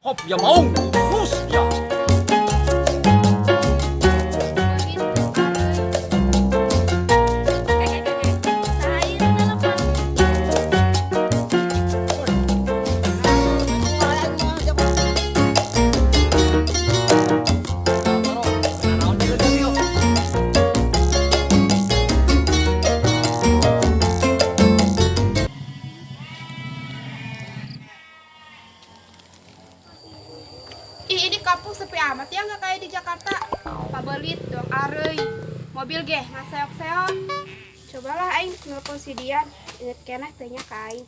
Hop ya mau, terus ya. Saya telepon. Ih, ini kampung sepi amat ya, nggak kayak di Jakarta. Pabelit, doang areuy. Mobil geh, ngaseok-seok. Cobalah aing nelpon si Dian, inget keneh teh nya ka aing.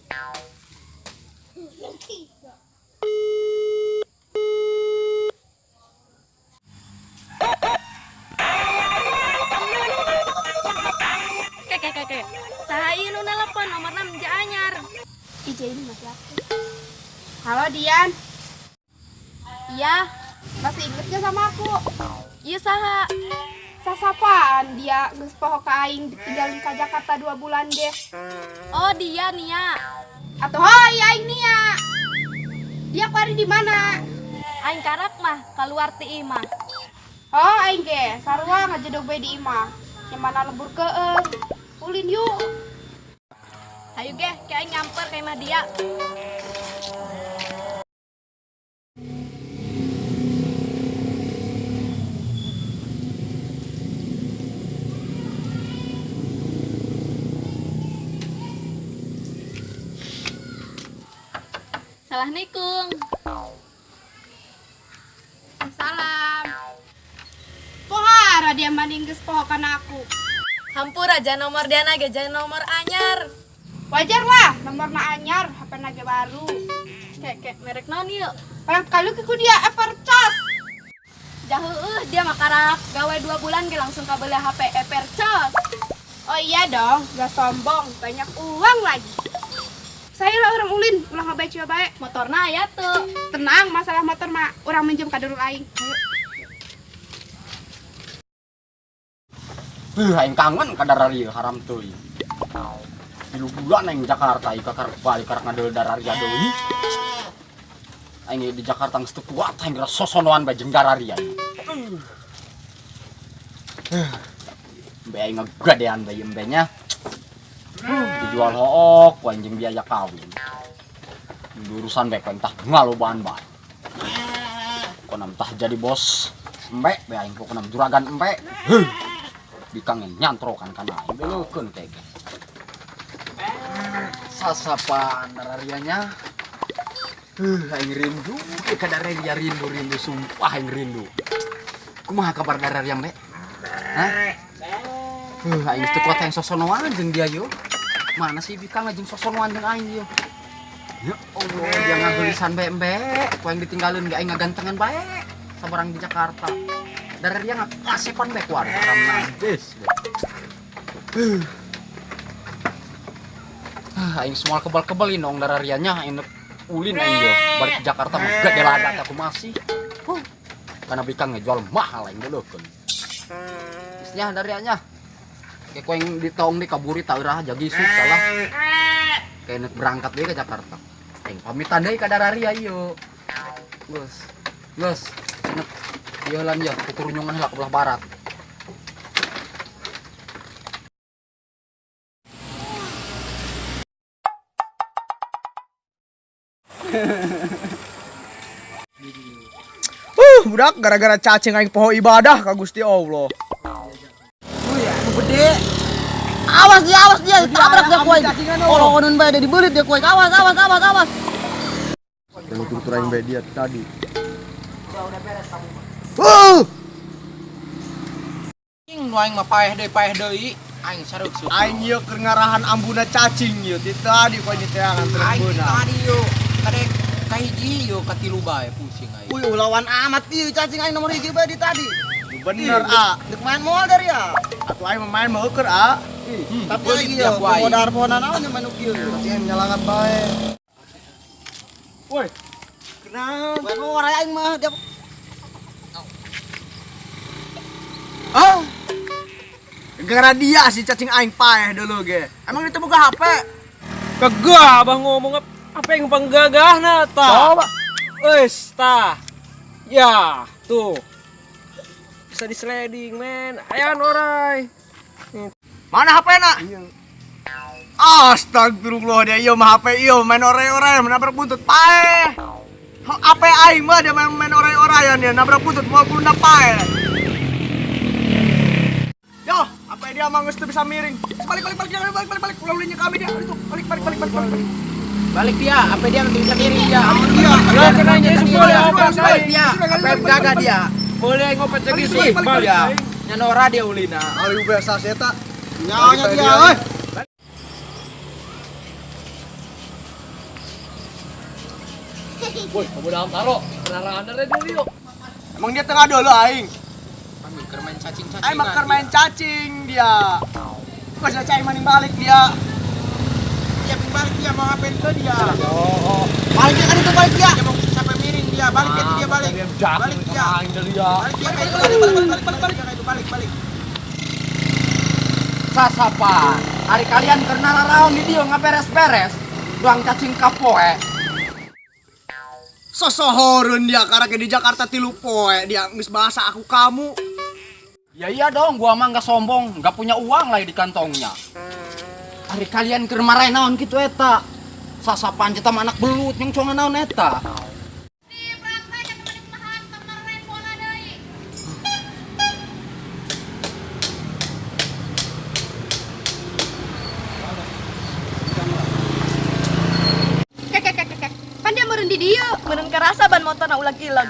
Kek kek kek kek. Saha ieu nu nelpon nomor 6 anyar. Ih, ini masih aktif. Halo Dian, Iya, masih inget gak sama aku? Ieu saha? Sasapaan dia geus poho ka aing ditinggalin ka Jakarta 2 bulan deh. Oh, dia Nia. Atau hoi aing Nia. Dia kuari di mana? Aing karak mah keluar ti imah. Oh, aing ge sarua ngajedog bae di imah. Yang mana lembur keung. Ulin yuk. Hayu ge, ke aing nyamper ka imah dia. Assalamualaikum. Salam. Pohara dia maning geus poho kana aku. Hampura aja nomor dia ge jangan nomor anyar. Wajar lah, nomorna anyar, HP na ge baru. Kek kek merek naon ieu? Parang kali ku dia Evercross. Jauh dia mah karak gawe 2 bulan ge langsung kabeli HP Evercross. Oh iya dong, gak sombong, banyak uang lagi. Saya lah orang ulin, ulah ngabae bae. Motorna aya tuh. Tenang, masalah motor mah urang minjem ka dulur aing. Ayo. Aing kangen ka dararia haram teuing. 3 bulan aing Jakarta, aing kakar balik karek ngadeul dararia deui. Aing di Jakarta geus teu kuat, aing geus sosonoan bae jeung dararia. Embe aing ngagadean bae embe nya. Dijual hook, ku aing jeung biaya kawin. Urusan bae ku aing tah ngalobaan bae. Konam tah jadi bos embe bae aing pokona juragan embe. Heuh. Dikangen nyantrokan kana aing beleukeun teh. Sasapan dararianya. Aing rindu ka dararia, rindu rindu sumpah aing rindu. Kumaha kabar dararia embe? Hah? Aing teu kuat aing sosonoan jeung dia yo. Mana sih bikang jeung sosonoan jeung aing yo? Ya Allah, dia ngageulisan bae embe. Ku aing ditinggalin ge aing ngagantengan bae sabarang di Jakarta. Dararia ngakasepan bae ku aing haram najis. Aing semua kebal-kebal ini dong dararianya aing ulin aing yo. Balik ke Jakarta mah gede ladat aku masih. Karena bikang ngejual mahal aing duleukeun. Geusnya dararianya. Kayak ku aing ditong di kaburi taurah jagi isuk salah. Kayak nek berangkat deui ke Jakarta. Aing pamitan deui ka dararia ieu. Geus. Geus. Nek ieu lan ya kukurunyungan heula ke belah barat. Budak gara-gara cacing aing poho ibadah ka Gusti Allah. Gede. Awas dia, tabrak dia kuai. Oh, konon bae ada dibelit dia kuai. Awas, awas, awas, awas. Tunggu tutur aing bae dia tadi. Cing nu aing mah paeh deui. Aing sareuk seueur. Aing ieu keur ngarahan ambuna cacing ieu ti tadi kuai diteangan terus Aing beunang. tadi yo kadek kahiji yo katilu bae pusing aing. Wih, ulawan amat ieu cacing aing nomor 1 bae di tadi. Bener a. Dek main moal dari ya. Atuh aing main mah heukeun a. Tapi Belit aing dia ieu ku aing. modar pohonan naon nya main kieu. Cacing aing nyalangat bae. Woi. Kenal. Main moal aing mah dia. Ah. Gara-gara dia si cacing aing paeh dulu ge. Emang itu buka HP? Kagak abah ngomong apa yang panggagahna ta. Coba. Wes, tah. Ya, tuh. Bisa di sliding, men. Ayan orai. Mana HP nak? Astagfirullah dia iya mah HP iya main orai-orai nabrak buntut pae. HP aing mah dia main main orai-oraian dia nabrak buntut mau kuluna pae. Yo, HP dia mah geus teu bisa miring. Balik balik balik jangan balik balik balik ulah ulinya kami dia. Itu balik balik balik balik balik. Balik dia, apa dia nanti bisa miring dia. Iya, Ya, kenanya boleh opat Balik dia, apa gaga dia. Boleh ngopat lagi sih. Balik, balik, Dia. Nyanora dia ulina. Ali biasa sih eta. Nyaonya dia euy. Woi, kamu dalam taro. Kendaraan ada dulu yuk. Emang dia tengah dulu aing. Keur main cacing-cacing. Aing mah keur main cacing dia. Kok saya cai maning balik dia. Dia ping balik dia mau ngapain ke dia. Balik dia kan itu balik dia. Dia mau sampai miring dia, balik dia dia balik. Balik dia. Balik dia kayak itu balik balik balik balik balik kayak itu balik balik. Sasapa, hari kalian karena raraon di dia ngaberes-beres. Doang cacing kapoe. Sosohorun dia karena di Jakarta tilu poe dia geus bahasa aku kamu. Ya iya dong, gua mah nggak sombong, nggak punya uang lagi di kantongnya. Hari kalian keur marahin naon kitu eta. Sasapan kita mah anak belut nyongcongan naon eta. Di praktek eta mah kumaha kemarin bola deui. Kek kek kek kek. Pan dia meureun di dieu. Meureun kerasa ban motorna ulah kileg.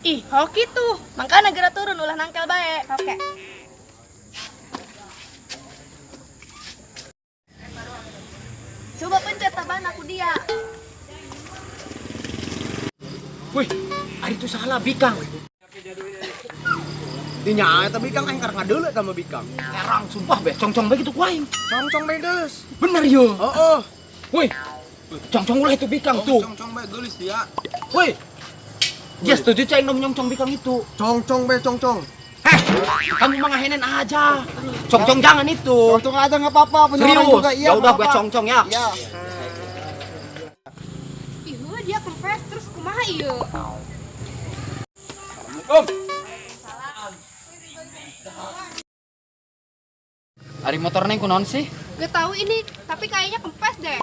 Ih, hoki tuh. Mangkana geura turun ulah nangkel bae. Oke. Coba pencet taban aku dia. Wih, hari itu salah bikang. Dinya eta bikang aing karek ngadeuleu sama bikang. Terang sumpah be, congcong be gitu ku aing. Congcong bae geus. Bener yo. Heeh. Wih, congcong ulah itu bikang tuh. Cong-cong bae geulis dia. Wih. Dia setuju cai nom nyongcong bikang itu. Congcong bae congcong. Heh, kamu mah ngahenen aja. Congcong jangan itu. Congcong aja nggak apa-apa, punya orang Serius. juga. Iya, Ya udah nggak gue apa-apa. congcong ya. Iya. Ih, dia kempes terus kumaha ieu? Om. Ari motor neng kunaon sih? Gak tahu ini, tapi kayaknya kempes deh.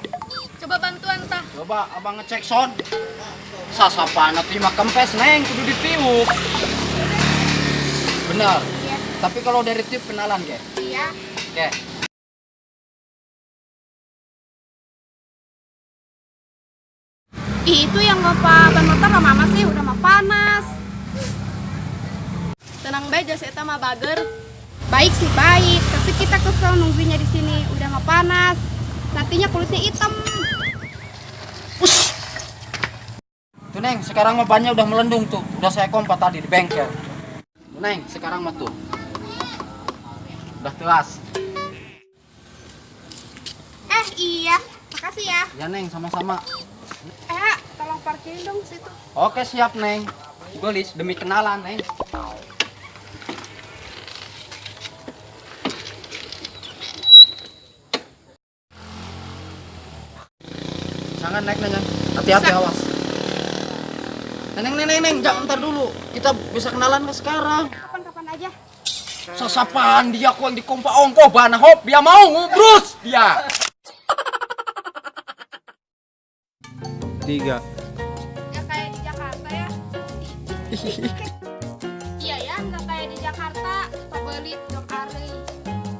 Coba bantuan tah. Coba abang ngecek son. Sasapana terima kempes neng kudu ditiup. Benar. Iya. Tapi kalau dari tiup kenalan ke? Iya. Oke. Ih, itu yang ngopa ban motor sama mama sih udah mah panas. Tenang bae jas eta mah bager. Baik sih baik, tapi kita kesel nungguinnya di sini udah mah panas. Nantinya kulitnya hitam. Tuh neng, sekarang mah bannya udah melendung tuh. Udah saya kompa tadi di bengkel. Tuh, neng, sekarang mah tuh. Udah telas. Iya, makasih ya. Ya neng, sama-sama. Eh, tolong parkirin dong situ. Oke siap neng. Gelis demi kenalan neng. Jangan naik neng. Hati-hati awas. Neng neng neng neng, jangan ntar dulu. Kita bisa kenalan nggak sekarang? Kapan-kapan aja. Sasapaan dia ku yang dikompa ongkoh bana hop dia mau ngubrus dia. 3. Nggak kayak di Jakarta ya. Iya ya, nggak kayak di Jakarta. Pabelit, dong arei.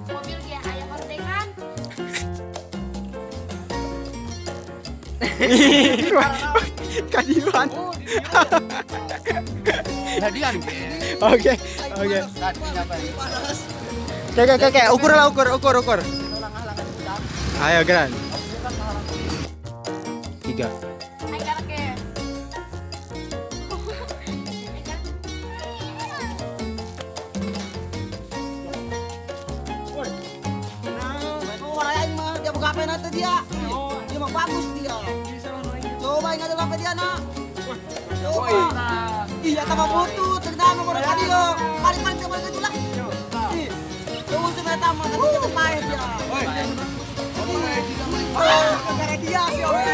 Mobil ge aya hordengan. Kadiban. Jadian. Oke, oke. Oke, oke, oke, ukur lah, ukur, ukur, ukur. Ayo, geran. 3. Aing karek ge. Nah, aing mah dia buka HP nanti dia. Dia mah bagus dia. Coba ingat dulu HP dia nak. Coba. Iya tambah butuh, ternyata nomor dia. Balik balik balik itu lah. Ih, tuh sih mah tapi kita main dia. Gara dia sih, oke.